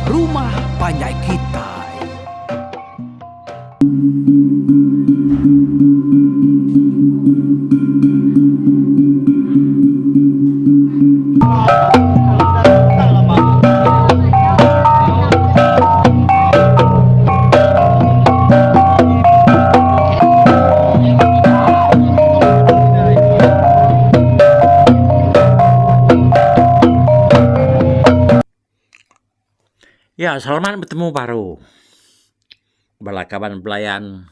rumah panjai kitai. Ya selamat betemu baru bala kaban belayan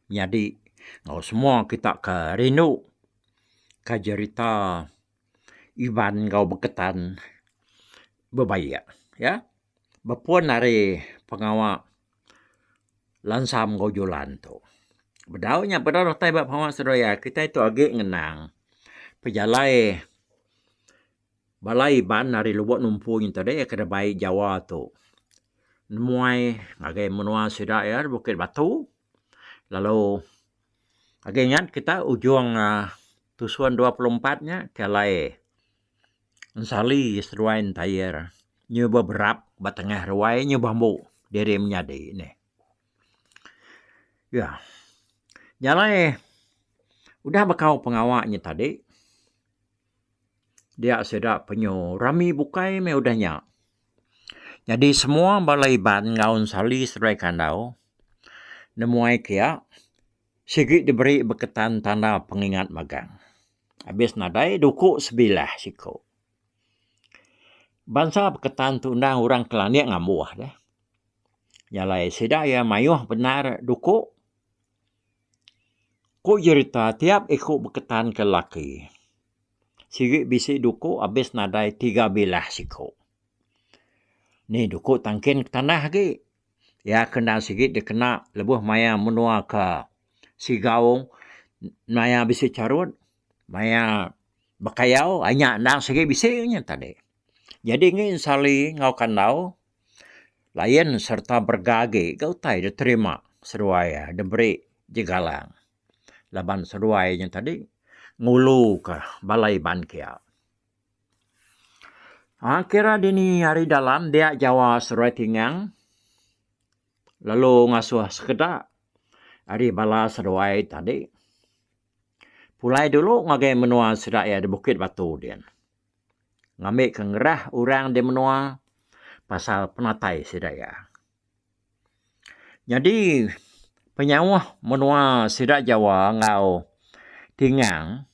nyadi enggau semua kita ke rindu ka jerita Iban enggau Beketan bebaik ya. Bepun ari pengawa Lansam enggau Julan tu. Bedau nya bedau datai ba pengawa seduai kitai tu agi ngenang pejalai Bala Iban ari Lubok Numpu nyin tadi ke dibai Jawa tu nemuai ngagai menua sida iya Bukit Batu lalu agi ingat kita ujung uhh tusun 24 nya ke alai Ensali seduai Entair nyu beberap ba tengah ruai nyu bambu diri menyadi neh. Ya. Nya alai udah bekau pengawa nya tadi. Dia sida penyu rami bukai meh udah nya. Nyadi semua bala Iban enggau Ensali seduai Kandau nemuai kiya sigi diberi beketan tanda pengingat magang. Abis nadai duku sebilah siku. Bansa beketan tu endang orang ke landik ngambuh deh. Nya alai sida iya mayuh bendar duku. Ku jerita tiap iku beketan ke lelaki sigi bisi duku abis nadai tiga bilah siku. Ni duku tangkin ke tanah agi iya ke endang sigi dikena lebuh maya menua ke sigau maya bisi charut maya bekayau nya endang sigi bisi nya tadi. Jadi ngi Sali enggau Kandau Lain sereta berega agi ga utai diterima seduai iya diberi Jegalang laban seduai nya tadi nguluka bala Iban kiya. Aaa kira dini hari dalam dia Jawa seduai Tingang lalu ngasuh sekeda ari bala seduai tadi pulai dulu ngagai menua sida iya di Bukit Batu din. Ngambika ngerah orang di menua pasal penatai sida iya. Nyadi penyauh menua sida Jawa enggau Tingang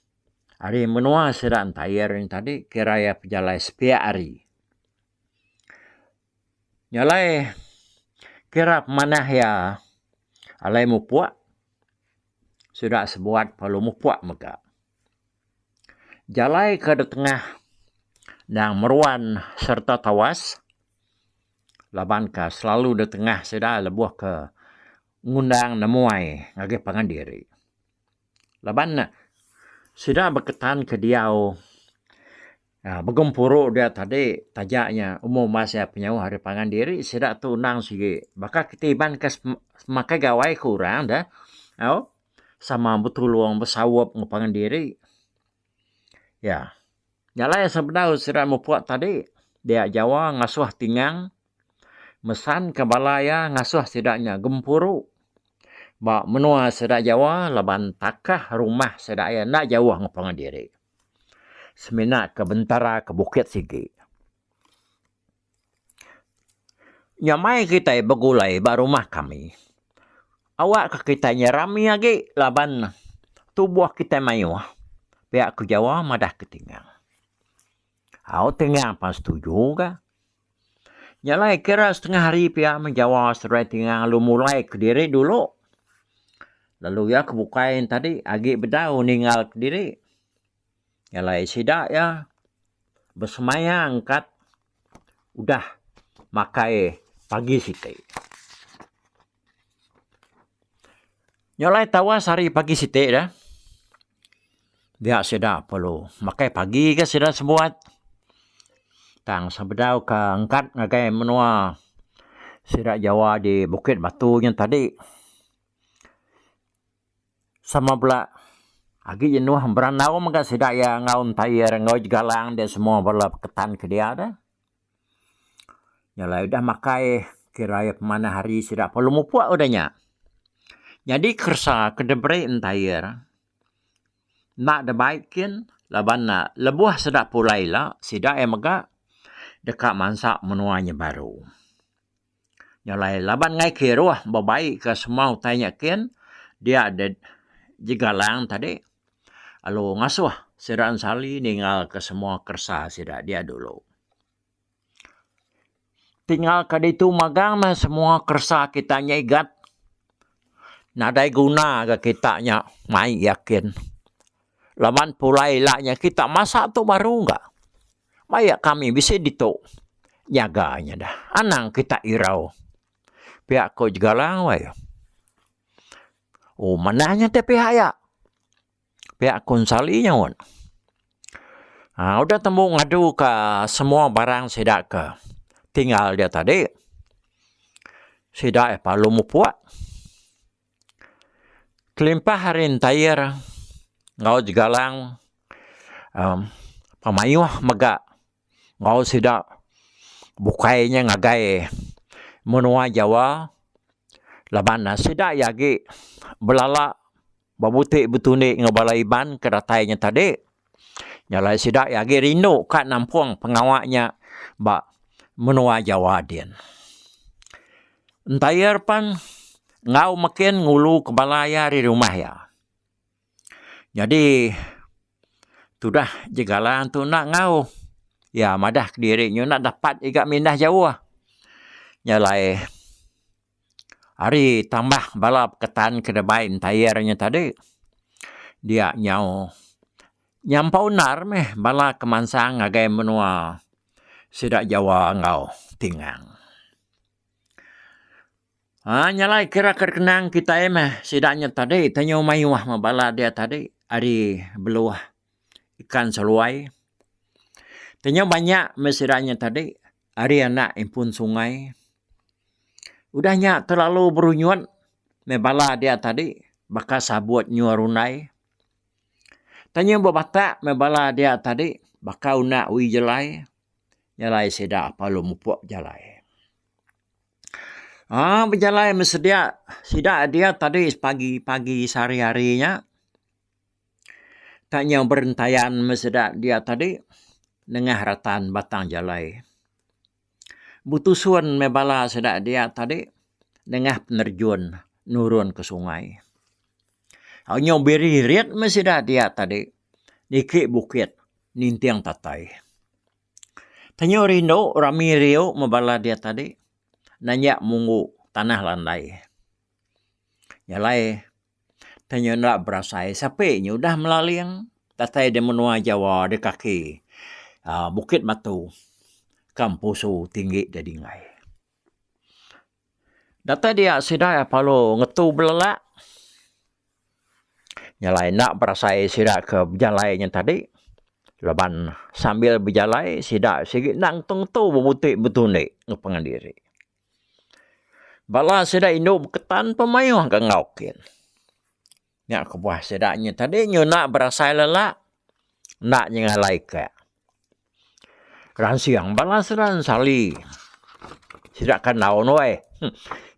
ari menua sida Entair nya tadi kira iya pejalai sepiak hari. Nya alai kira pemanah iya alai mupuk sida sebuat perlu mupuk mega. Jalai ke ditengah endang meruan sereta tawas laban ka selalu ditengah sida lebuh ke ngundang nemuai ngagai pangan diri. Laban ne sida beketan ke diau uhh begempuru dia tadi taja nya umur masa penyauh ari pangan diri sida tu endang sigi baka kiti Iban ke semakai gawai ke orang da au. Sama betulung besaup enggau pangan diri. Ya. Nya alai sebedau sida mupuk tadi dia Jawa ngasuh Tingang mesanka bala iya ngasuh sida nya gempuru ba menua sida Jawa laban takah rumah sida iya enda jauh enggau pangan diri. Semina ke bentara ke bukit sigi. Nyamai kitai begulai ba rumah kami. Awak ka kitai nya rami agi laban tubuh kitai mayuh pia ku Jawa madah ke Tingang. Au Tingang pan setuju ga. Nya alai kira setengah hari pia meh Jawa seduai Tingang lalu mulai kediri dulu. Lalu iya ke bukai ne tadi agi bedau ninggal kediri. Alai sida iya besemaya angkat udah makai pagi siti. Nya alai tawas hari pagi siti dah dia sida perlu makai pagi ga sida sebuat tang sebedau ke angkat ngagai menua sida Jawa di Bukit Batu nyin tadi. Sama bela agi jenuh berandau mega sida iya enggau entair enggau jegalang dia semua bala peketan ke dia deh. Nya alai udah makai kira iya pemanah hari sida perlu mupuk udah nya. Nyadi keresa ke diberi entire enda dibai kin laban ne lebuh sida pulai ila sida iya mega deka mansa menua nya baru. Nya alai laban ngai kiruh bebai ka semua utai nya kin dia deh jegalang tadi lalu ngasuh sida ensali ninggal ka semua keresa sida dia dulu. Tinggal ka ditu magang meh semua keresa kita nya igat. Nadai guna ga kita nya mai yakin. Laban pulai ila nya kita masa tu baru ga. Bayak kami bisi ditu nyaga nya dah. Anang kita irau. Pia ko Jegalang weh. Oh manah nya ti pihak iya. Pia ku Ensali nyaut. Aa udah tembu ngadu ka semua barang sida ke tinggal dia tadi sida iya perlu mupuk. Kelimpah ari entair enggau jegalang uhh pemayuh mega enggau sida bukai nya ngagai menua Jawa laban sida iya agi belala Bebuti betundi enggau bala Iban ke datai nya tadi, nya alai sida iya agi rindu ka nampung pengawa nya ba menua Jawa din. Entair pan enggau makin ngulu ke bala iya ari rumah iya. Nyadi tudah jegalang tu enda enggau iya madah kediri nyu enda dapat iga mindah jauh. Nya alai Ari tambah bala peketan ke dibai entair nya tadi dia nyau nyampau endar meh bala ke mansang ngagai menua sida Jawa enggau Tingang. Aaa nya alai kira ke kenang kitai meh sida nya tadi tenyu mayuh meh bala dia tadi ari beluh ikan seluai. Tenyu banyak meh sida nya tadi ari anak impun sungai. Udah nya terlalu berunyut meh bala dia tadi baka sabut nyuar rundai. Tanya bebatak meh bala dia tadi baka unak wi jelai nyalai sida perlu mupuk bejalai. Aaa bejalai meh sedia sida dia tadi pagi-pagi sehari-hari nya. Tanya berentayan meh sida dia tadi nengah ratan batang jalai. Betusun meh bala sida dia tadi nengah penerjun nurun ke sungai. Nyau biririt meh sida dia tadi niki bukit ninting tatai. Tenyu rindu rami riu meh bala dia tadi nanjak munggu tanah landai. Nya alai Tanya enda berasai sape nya udah melaling datai di menua Jawa di kaki uhh Bukit Batu ka Empusu tinggi da dingai. Datai dia sida perlu ngetu belelak nya alai enda berasai sida ke bejalai nya tadi laban sambil bejalai sida sigi enda ngetu ngetu bebuti betundi ngan pangan diri. Bala sida indu beketan pun mayuh ga enggau kin. Nya kebuah sida nya tadi nyuna berasai lelak enda nyengalai ka. Ransing bala sida ensali sida ke endaun weh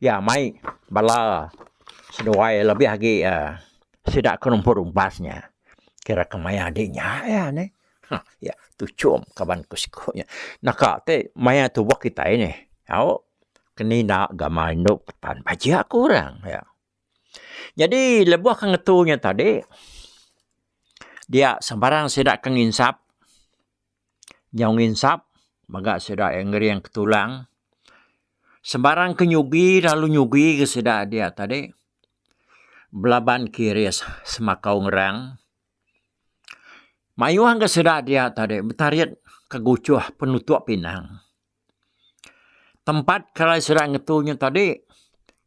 iya mai bala seduai lebih agi uhh sida ke numpu rumpas nya kira ke maya adi nya iya neh. Hah iya tuchum kaban ku siku nya. Naka ti maya tubuh kitai nih au keni enda gamal indu ketan bajik ku orang iya. Nyadi lebuh ke ngetu nya tadi dia sebarang sida ke nginsap nyau nginsap mega sida iya ngering ke tulang sebarang ke nyugi lalu nyugi ke sida dia tadi belaban kiris semakau ngerang. Mayuh ga sida dia tadi betarit ke guchuh penutuk pinang. Tempat ke alai sida ngetu nya tadi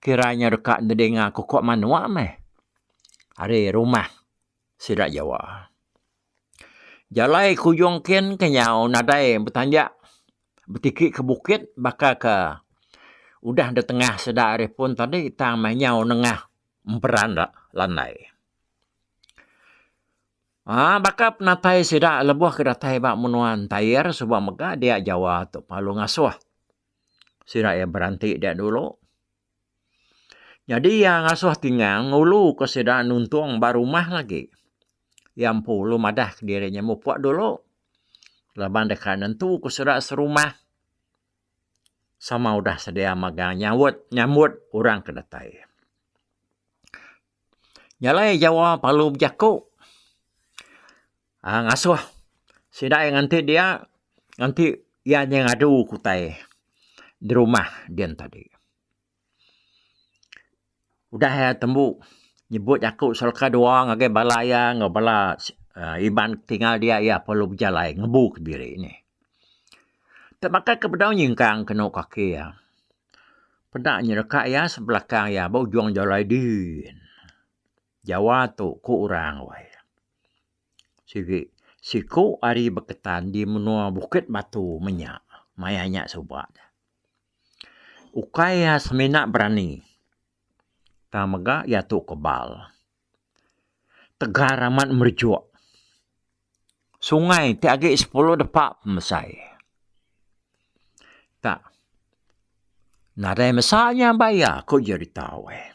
kira nya deka nedinga kukuk manuk meh ari rumah sida jawa. Jalai ke ujung kin ke nyau nadai betanjak betiki ke bukit baka ke udah ditengah sida ari pun tadi tang meh nyau nengah emperan landai. Aa baka penatai sida lebuh ke datai ba menua Entair suba mega dia Jawa tu perlu ngasuh. Sida iya beranti dia dulu. Nyadi iya ngasuh Tingang ngulu ke sida nuntung ba rumah lagi. Iya empu lalu madah kediri nya mupuk dulu laban deka nentu ke sida serumah sama udah sedia magang nyaut nyambut orang ke datai. Nya alai Jawa perlu bejaku aaa ngasuh sida iya nganti dia nganti iya nya ngadu ke utai di rumah din tadi. Udah iya tembu nyebut jaku seleka dua ngagai bala iya enggau bala aaa Iban tinggal dia iya perlu bejalai ngembu kediri nih. Tebaka ke bedau nyingkang kenu kaki iya. Peda nyereka iya sebelakang iya ba ujung jalai din. Jawa tu ku orang wai. Sigi siku ari Beketan di menua Bukit Batu menya maya nya suba. Ukai iya semina berani tang mega iya tu kebal. Tegar amat merejuk. Sungai ti agi sepuluh depa pemesai. Tak nadai mesa nya ba iya ku jerita weh.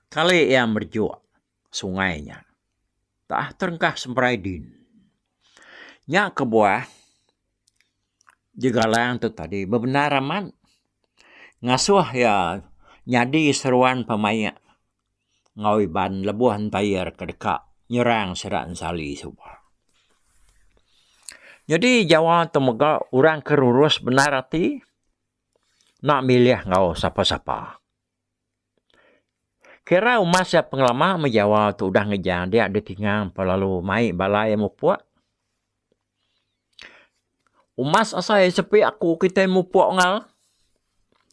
Kali iya merejuk sungai nya. Taah terengkah semperai din. Nya kebuah Jegalang tu tadi bebendar amat ngasuh iya nyadi seruan pemaik enggau Iban lebuh entair ke deka nyerang sida Ensali suba. Nyadi Jawa tu mega orang ke rurus bendar ati enda milih enggau sapa-sapa. Kira umas iya pengelama meh Jawa tu udah ngejang dia ditingang pa lalu mai bala iya mupuk. Umas asai sepi aku kitai mupuk ngal.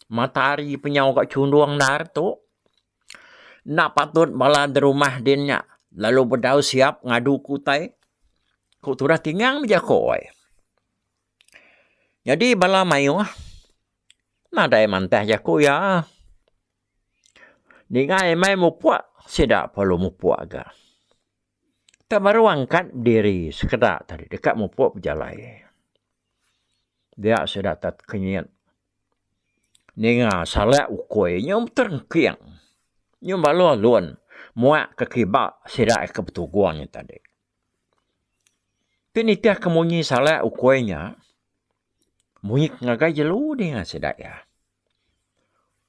Matahari penyau ka chundung endar tu. Enda patut bala da rumah din nya lalu bedau siap ngadu ke utai. Ku tudah tingang bejako ai. Nyadi bala mayuh nadai mantah jaku iya. Ninga amai mupuk sida perlu mupuk ga. Tak baru angkat diri sekeda tadi deka mupuk bejalai. Dia sida tekenyit ninga salak ukui nyau beterengking nyau balu alun muak ke kiba sida ke betugung nya tadi. Ti nitih ke munyi salak ukui nya, munyi ke ngagai jelu dinga sida iya.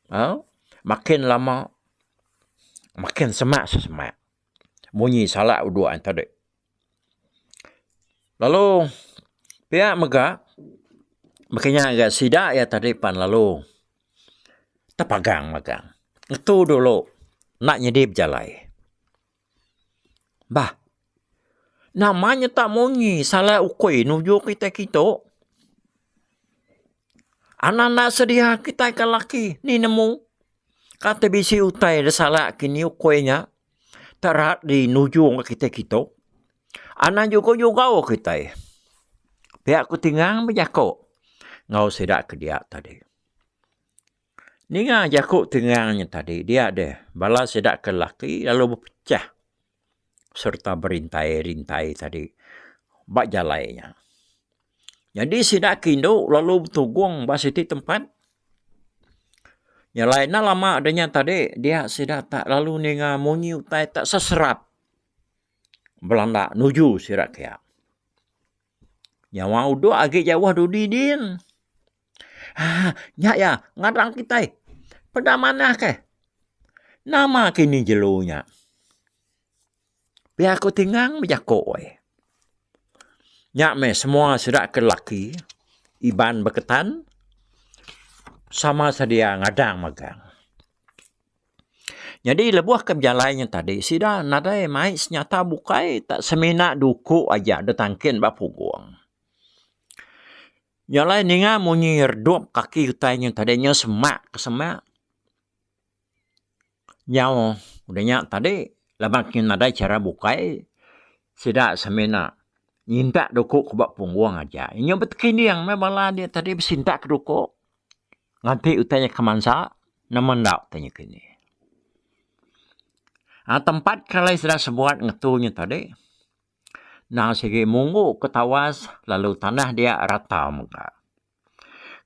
Au makin lama makin semak semak munyi salak udok ne tadi. Lalu pia mega baka nya ga sida iya tadi pan lalu tepagang magang. Ngetu dulu enda nyadi bejalai. Bah. Nama nyeta munyi salah ukui nuju kitai kitu. Anak enda sedia kitai ke laki ni nemu. Ka ti bisi utai da salah kini ukui nya terat di nuju ngan kitai kitu. Anak jugau-jugau kitai. Pia ku tingang bejako enggau sida ke dia tadi. Ninga jaku tingang nya tadi dia deh bala sida ke laki lalu bepechah sereta berintai-rintai tadi ba jalai nya. Nyadi sida ke indu lalu betugung ba siti tempat. Nya alai enda lama da nya tadi dia sida tak lalu ninga munyi utai tak seserap belanda nuju sida kiya. Nyawa udok agi jauh dudi din. Haa nya iya ngadang kitai peda manah keh. Nama kini jelu nya. Pia ku Tingang bejako ai. Nya meh semua sida ke laki Iban Beketan sama sedia ngadang magang. Nyadi lebuh ke bejalai nya tadi sida nadai mai senyata bukai tak semina duku aja da tangkin ba pugong. Nya alai ninga munyi redup kaki utai nya tadi nya semak ke semak. Nyau udah nya tadi laban ke nadai chara bukai sida semina nyintak duku ke ba punggung aja. Inya betekinding meh bala dia tadi besintak ke duku nganti utai nya ke mansa nama enda utai nya kini. Aaa tempat ke alai sida sebuat ngetu nya tadi. Endang sigi munggu ke tawas lalu tanah dia rata mega.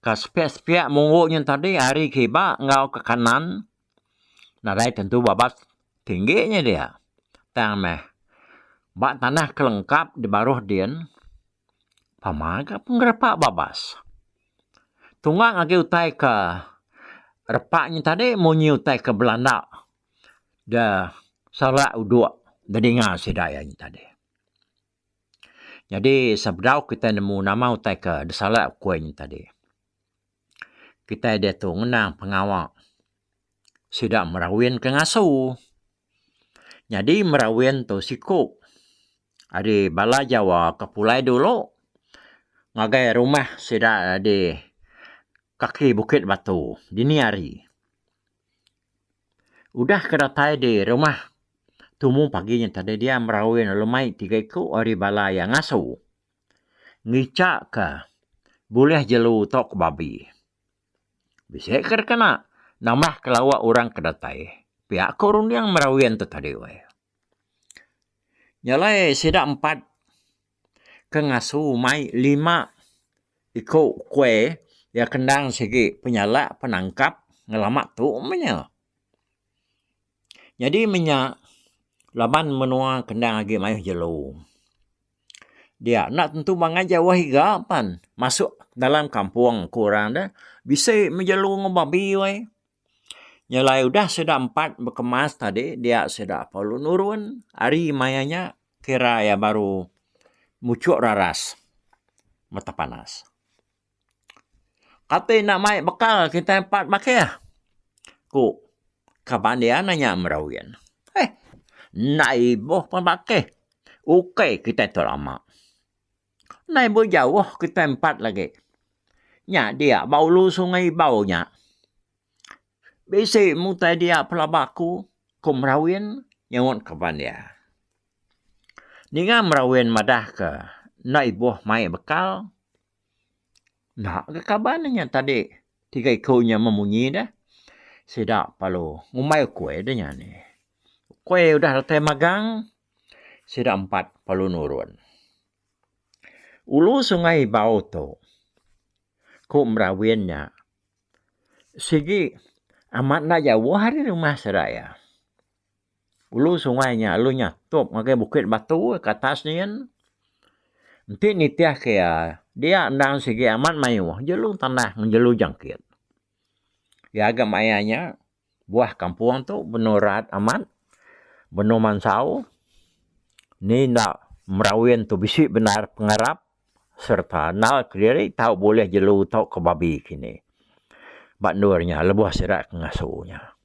Ka sepiak-sepiak munggu nyin tadi ari kiba enggau ke kanan nadai tentu babas tinggi nya dia. Tang meh ba tanah ke lengkap di baruh din pama ga pengerepa babas. Tunga agi utai ke repa nyin tadi munyi utai ke belanda da sarak udok da dinga sida iya nyin tadi. Nyadi sebedau kitai nemu nama utai ke disalak ukui nya tadi. Kitai diatu ngenang pengawa sida merawin ke ngasu. Nyadi merawin tu siku ari bala Jawa ke pulai dulu ngagai rumah sida di kaki Bukit Batu dini hari. Udah ke datai di rumah tumu pagi nya tadi dia merawin lalu mai tiga iku ari bala iya ngasu ngicha ka bulih jelu tauka babi. Bisi ke dikena nambah ke lawa orang ke datai pia ku runding merawin tu tadi weh. Nya alai sida empat ke ngasu mai lima iku kuih iya ke endang sigi penyalak penangkap ngelama tu meh nya. Nyadi meh nya laban menua ke endang agi mayuh jelu. Dia enda tentu bangai jauh iga pan masuk dalam kampung ku orang deh bisi meh jelu enggau babi weh. Nya alai udah sida empat bekemas tadi dia sida perlu nurun hari maya nya kira iya baru muchuk raras mata panas. Kati enda mai bekal kitai empat bakih ku kaban iya nanya Merawin. Eh enda ibuh pun bakih ukai kitai tu lama. Ndai bui jauh kitai empat lagi. Nya dia ba ulu sungai Ibau nya. Bisi mutai dia pelaba aku, ku Merawin nyaut kaban iya. Ninga Merawin madah ke enda ibuh mai bekal, enda ga kaban inya tadi tiga iku nya memunyi deh. Sida perlu ngumbai ukui deh nya nih. Ukui udah datai magang. Sida empat perlu nurun. Ulu Sungai Ibau tu ku Merawin nya sigi amat enda jauh ari rumah sida iya. Ulu sungai nya lalu nyatup ngagai Bukit Batu ke atas nyin. Enti nitih ke iya dia endang sigi amat mayuh jelu tanah enggau jelu jangkit. Iya ga maya nya Buah kampung tu benung rat amat, benung mansau. Ni enda merawin tu bisi bendar pengarap sereta andal kediri tau bulih jelu tauka babi kini. Ba endur nya lebuh sida ke ngasu nya.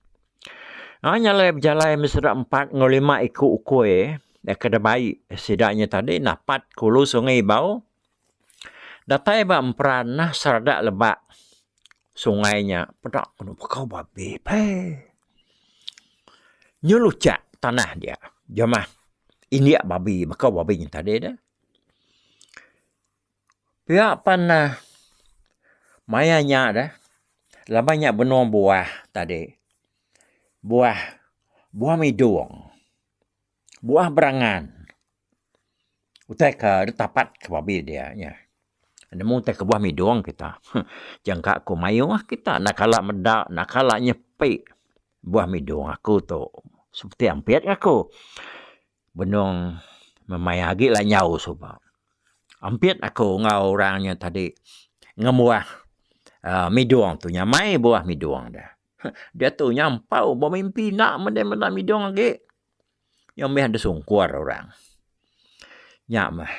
Nya alai bejalai meh sida empat enggau lima iku ukui ke dibai sida nya tadi napat ke ulu sungai Ibau. Datai ba emperan nah seradak lebak. Sungai nya peda kenu bekau babi peh. Nyeluchak tanah dia jamah indik babi bekau babi nya tadi deh. Pia pan ne maya nya deh laban nya benung buah tadi. Buah, buah midung, buah berangan. Utai ke ditapat ke babi dia nya. Nemu utai kebuah midung kita. Jangka ku mayuh kita enda kala meda enda kala nyepi buah midung aku tu. Seperti ampit aku benung memai agi lanyau suba. Ampit aku enggau orang nya tadi ngembuah uhh midung tu nyamai buah midung deh. Diatu nyampau bemimpi enda meda meda midung agi. Nya mih disungkur orang. Nya meh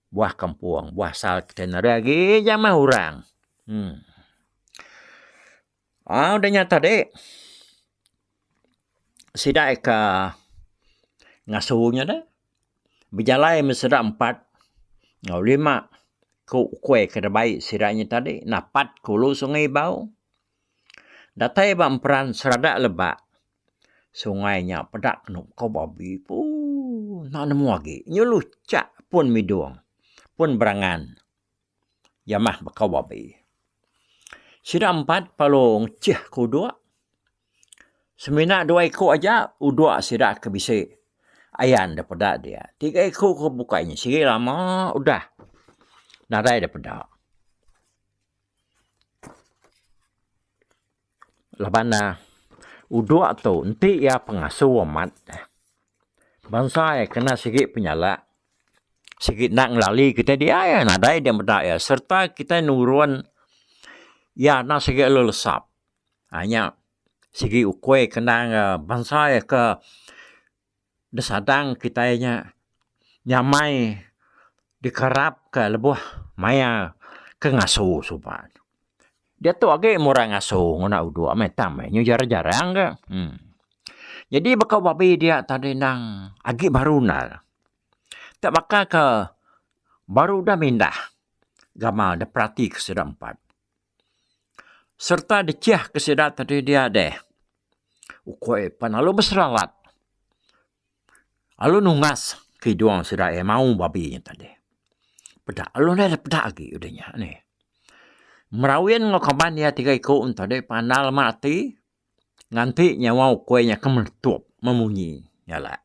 buah kampung, buah asal kitai nadai agi jamah orang. Uhh. Aaa udah nya tadi sida ika ngasu nya deh bejalai meh sida empat enggau lima ku ukui ke dibai sida nya tadi napat ke ulu sungai Ibau. Datai ba emperan seradak lebak Sungai nya peda kenu ko babi pooh enda nemu agi nyeluchak pun midung pun berangan jamah baka babi. Sida empat perlu ngechih ke udok semina dua iku aja udok sida ke bisi ayan da peda dia. Tiga iku ke bukai nya sigi lama udah nadai da peda. Laban udok tu enti iya pengasu amat bansa iya kena sigi penyalak sigi enda ngelali kitai dia iya nadai dia meda iya sereta kitai nurun iya enda sigi lalu lesap. Aa nya sigi ukui kena bansa iya ke disadang kitai nya nyamai dikerapka lebuh maya ke ngasu suba. Diatu agi meh orang ngasu ngena udok meh tang meh nyu jarang jarang ga uhh. Nyadi baka babi dia tadi endang agi baru endar. Tak baka ke baru udah mindah gamal da perati ke sida empat. Sereta diceh ke sida tadi dia deh ukoi pan lalu beseralat lalu nungas ke idung sida iya mau babi nya tadi. Peda lalu enda peda agi udah nya nih. Merawin enggau kaban iya tiga iku ne tadi pandal amat ati nganti nyawa ukoi nya ke meletup memunyi nyalak.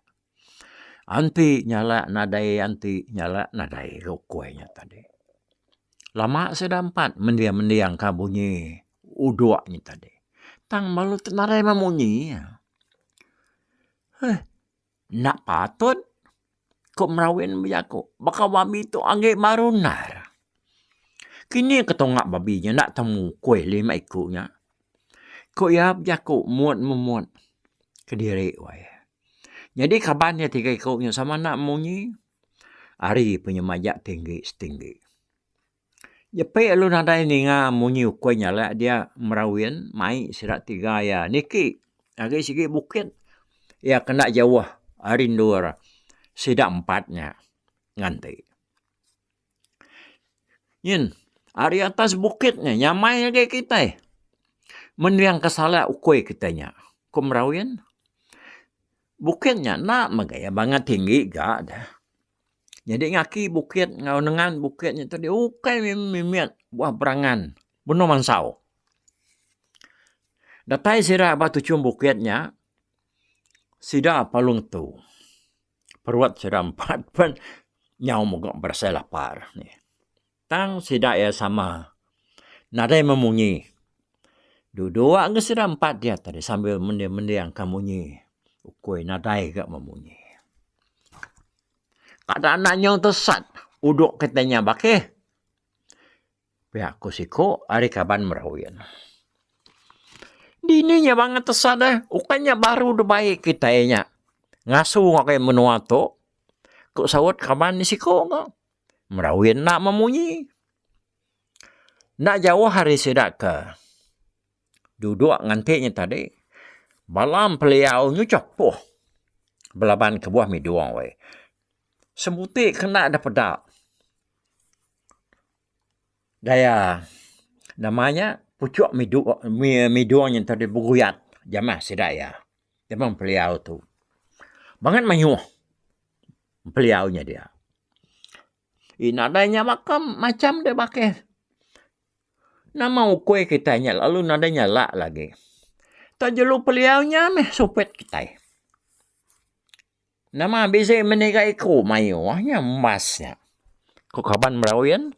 Anti nyalak nadai anti nyalak nadai ga ukoi nya tadi. Lama sida empat mending mending ka bunyi udok nya tadi. Tang balu te nadai meh munyi. Huh enda patut ku Merawin bejaku baka babi tu agi baru endar. Kini ke tunga babi nya enda temu ukoi lima iku nya. Ku iya bejaku mut memut kediri wai. Nyadi kaban iya tiga iku nya sama enda munyi ari punya majak tinggi setinggi. Jepi lalu nadai ninga munyi ukui nyalak dia merawin mai sida tiga iya niki agi sigi bukit iya kena jauh ari endur sida empat nya nganti. Nyin ari atas bukit nya nyamai agi kitai mending ke salak ukui kitai nya ku merawin. Bukit nya enda mega iya bangat tinggi ga deh. Nyadi ngaki bukit enggau nengan bukit nya tadi ukai mimit buah berangan benung mansau. Datai sida ba tuchum bukit nya sida parlu ngetu. Perut sida empat pen nyau mega berasai lapar. Tang sida iya sama nadai memunyi. Duduk ga sida empat dia tadi sambil mending-mending ka munyi ukui nadai ga memunyi. Kada enda nyau tesat udok kitai nya bakih. Pia ku siku ari kaban merawin. Dini nya bangat tesat deh ukai nya baru dibai kitai nya ngasu ngagai menua tu ku saut kaban ne siku ga. Merawin enda memunyi. Enda jauh ari sida ke duduk nganti nya tadi, bala empeliau nyu chapuh belaban kebuah midung weh. Sebuti ke enda deh peda gaya nama nya puchok midung midung nya tadi beguyat jamah sida iya. Jamah empeliau tu. Bangat mayuh. Empeliau nya dia. Ii nadai nya baka macam deh bakih. Nama ukui kitai nya lalu nadai nyalak lagi. Tak jelu peliau nya meh supit kitai. Nama bisi meniga iku mayuh nya embas nya. Ku kaban merawin.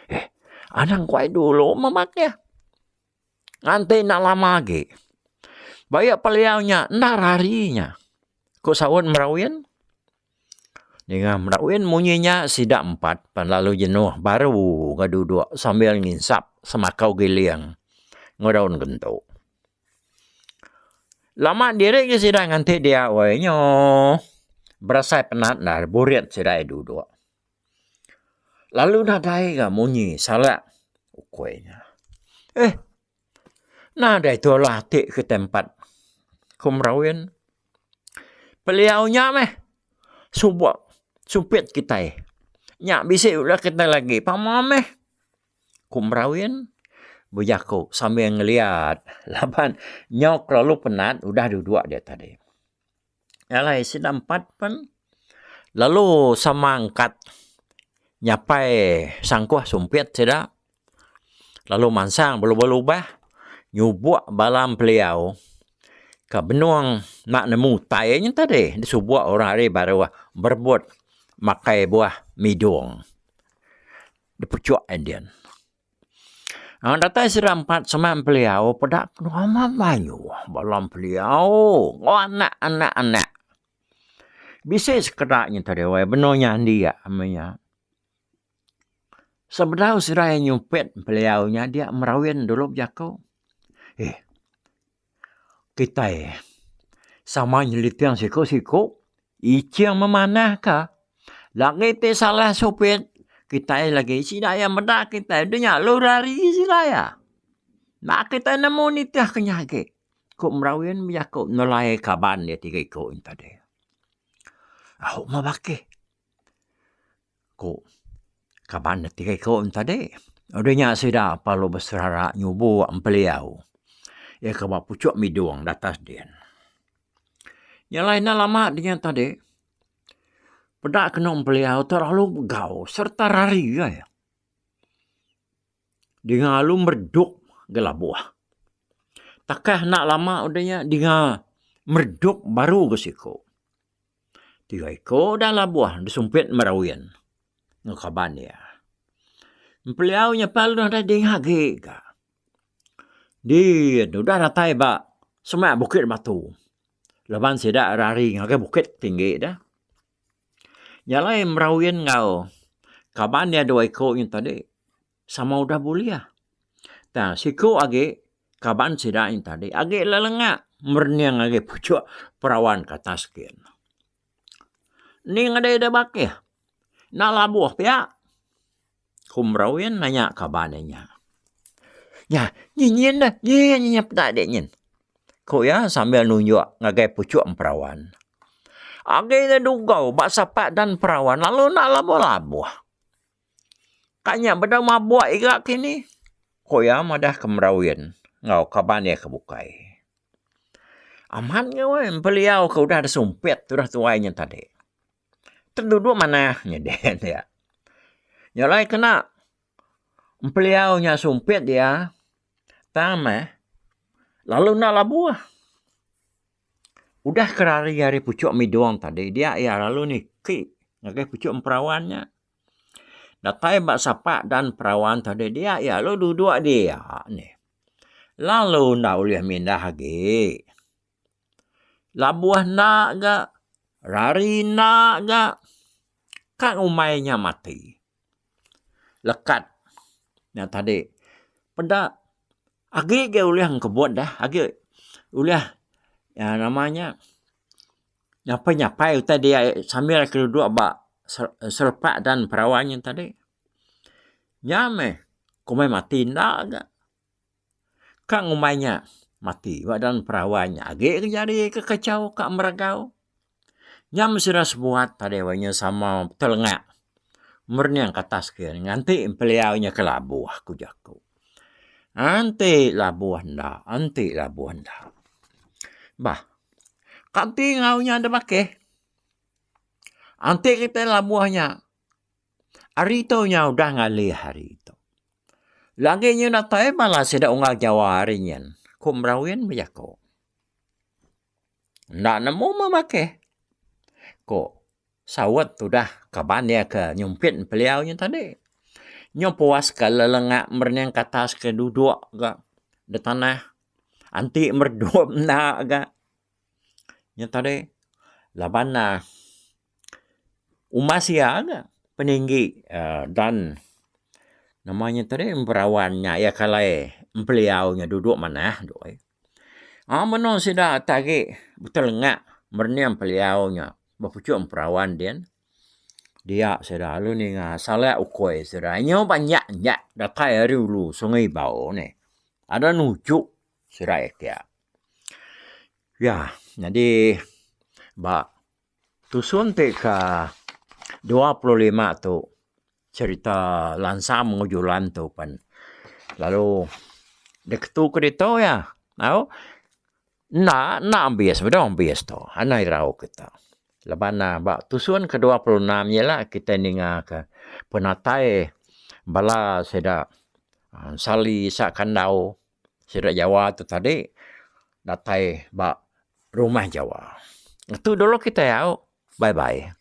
Eh anang kuai dulu meh bakih. Nganti enda lama agi. Ba iya peliau nya enda rari nya. Ku saut Merawin. Ninga Merawin munyi nya sida empat pan lalu jenuh baru ga duduk sambil nginsap semakau giling enggau daun gentu. Lama diri ga sida nganti dia weh nyo berasai penat endar burit sida iya duduk. Lalu nadai ga munyi salak ukui nya. Eh nadai tulah ati kitai empat ku Merawin. Peliau nya meh subok sumpit kitai. Nya bisi ulah kitai lagi pama meh ku Merawin bejaku sambil ngeliat laban nyau kelalu penat udah duduk dia tadi. Alai sida empat pen lalu sama angkat nyapai sangkuh sumpit sida lalu mansang belubah lubah nyubok bala empeliau ke benung enda nemu utai nya tadi disubok orang ari baruh berebut makai buah midung dipuchok indin. Datai sida empat semak empeliau peda ku amat mayuh bala empeliau enggau anak anak anak. Bisi sekeda nya tadi wai benung nyandi meh nya. Sebedau sida iya nyumpit empeliau nya dia merawin dulu bejaku. Eh kitai sama nyeliting siku-siku iching memanah ka lagi ti salah supit kitai lagi sida iya meda kitai deh nya lalu rari sida iya. Enda kitai nemu nitih ke nya agi ku merawin bejaku nelai kaban iya tiga iku nya tadi. Au meh bakih. Ku kaban ne tiga iku ne tadi. Udah nya sida perlu beserara nyubok empeliau iya ke ba puchok midung da atas din. Nya alai enda lama dinya tadi peda kenu empeliau terlalu begau sereta rari ai. Dinga lalu meredup ga labuh. Takah enda lama udah nya dinga meredup baru ga siku. Tiga iku udah labuh disumpit merawin enggau kaban iya. Empeliau nya pan lalu nadai dinga agi ga. Din udah datai ba semak Bukit Batu laban sida rari ngagai bukit tinggi deh. Nya alai merawin enggau kaban iya dua iku nya tadi sama udah bulih. Tang siku agi kaban sida nya tadi agi lelengak merening agi puchok perawan ke atas gin. Ning adai da bakih enda labuh pia ku merawin nanya kaban iya nya. Nya nyin nyin nyin nyin peda dik nyin. Ku iya sambil nunjuk ngagai puchuk perawan. Agi ne dugau ba sapak dan perawan lalu enda labuh-labuh. Ka nya bedau mabuk ira kini, ku iya madah ke Merawin enggau kaban iya ke bukai. Amat nya weh empeliau ke udah disumpit tudah tuai nya tadi. Teduduk manah nyadi dia. Nya alai kena empeliau nya sumpit dia tang meh lalu enda labuh. Udah ke rari ari puchok midung tadi dia iya lalu niki ngagai puchok emperawan nya. Datai ba sapak dan perawan tadi dia iya lalu duduk dia nih. Lalu enda ulih mindah agi. Labuh enda ga, rari enda ga, ka ngumbai nya mati. Lekat nya tadi peda agi ga ulih engkebut dah agi ulih uhh nama nya nyapai nyapai utai dia sambil ke duduk ba selepak dan perawan nya tadi. Nya meh kumbai mati enda ga. Ka ngumbai nya mati ba dan perawan nya agi ke jari ke kachau ka meragau. Nya meh sida sebuat tadi wai nya sama telengak merening ke atas ke nganti empeliau nya ke labuh ku jaku. Enti labuh enda, enti labuh enda. Bah kati enggau nya da bakih. Enti kitai labuh nya hari tu nya udah ngalih hari tu. Lagi nya datai bala sida unggal Jawa hari nyin ku Merawin bejaku. Enda nemu meh bakih. Ku saut tudah kaban iya ke nyumpit empeliau nya tadi. Nyau puas ke lelengak merening ke atas ke duduk ga da tanah enti meredup enda ga. Nya tadi laban ne umbas iya ga peninggi uhh dan nama nya tadi perawan nya iya kalai empeliau nya duduk manah doi. Aaa meno sida ti agi betelengak merening peliau nya ba puchok perawan din dia sida lalu ninga salak ukoi sida nyau banyak nyak datai ari ulu sungai bau nih ada nuchuk sida iya kiya. Ya nyadi ba tusun ti ka 25 tu cherita Lansam enggau Julan tu pen lalu diketu ke ditu iya au enda enda ambis bedau ambis tu anang irau kita laban ne ba tusun ke 26 nya ila kitai ninga ke penatai bala sida Sali Sak Kandau sida Jawa tu tadi datai ba rumah Jawa. Ngetu dulu kitai au. Bye bye.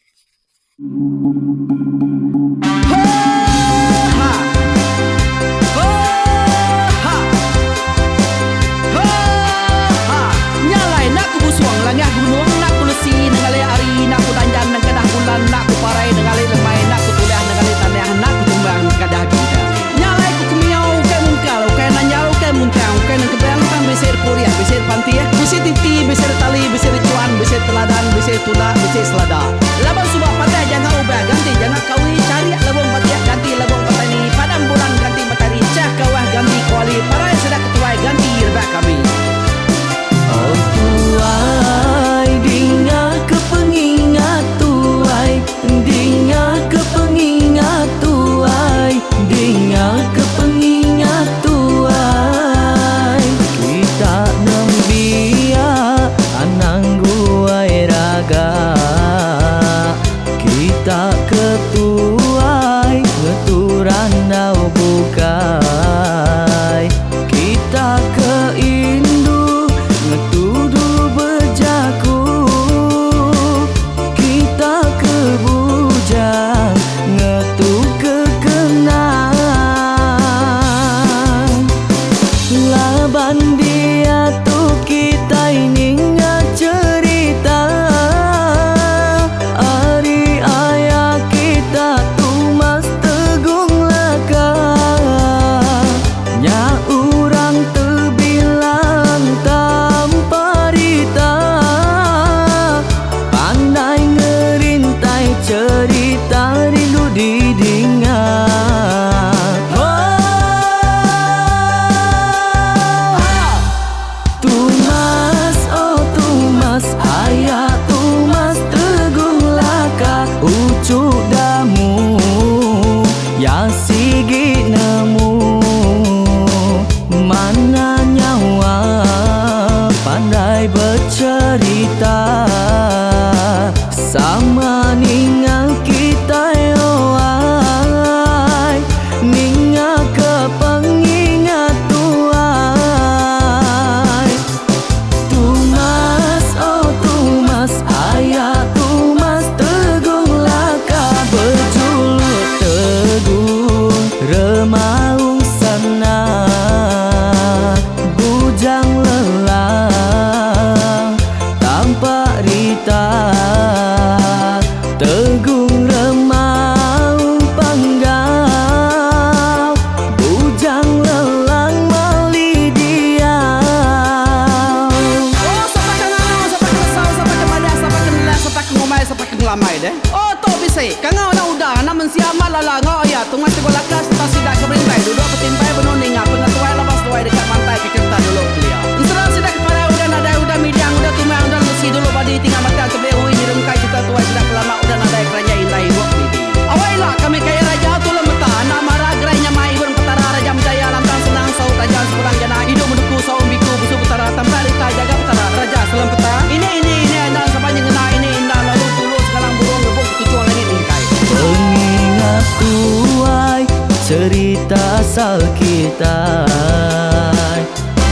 kitai.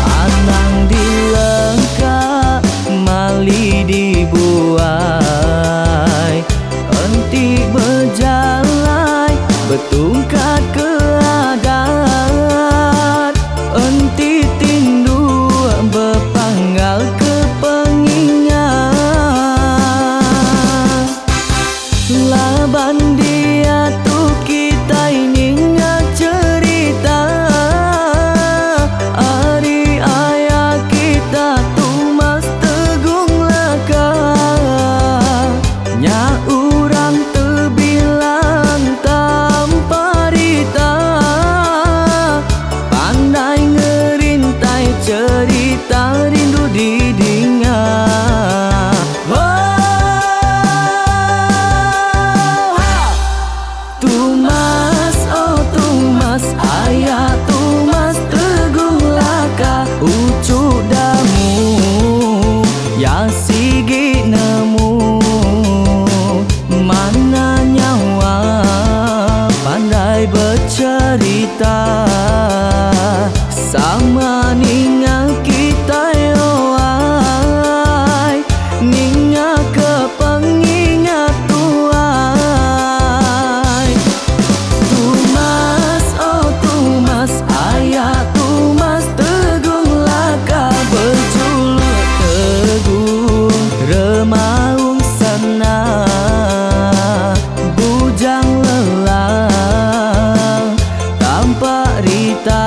Anang dilengka mali dibuai. Enti bejalai betungkat ke adat. Enti tinduk bepanggal ke pengingat. Laban diatu kitai ninga cherita ari aya kita Tumas Tegung Laka. Nya urang tebilang tanpa rita pandai ngerintai cherita rindu didinga. Tumas oh Tumas aya Tumas Teguh Laka uchu damu ya sigi nemu mana nyawa pandai becherita sama ninga kitai oh ai ninga ke pengingat tuai. Tumas oh Tumas aya Tumas Teguh Laka bejuluk Teguh Remaung Sana Bujang Lelang Tampak Rita.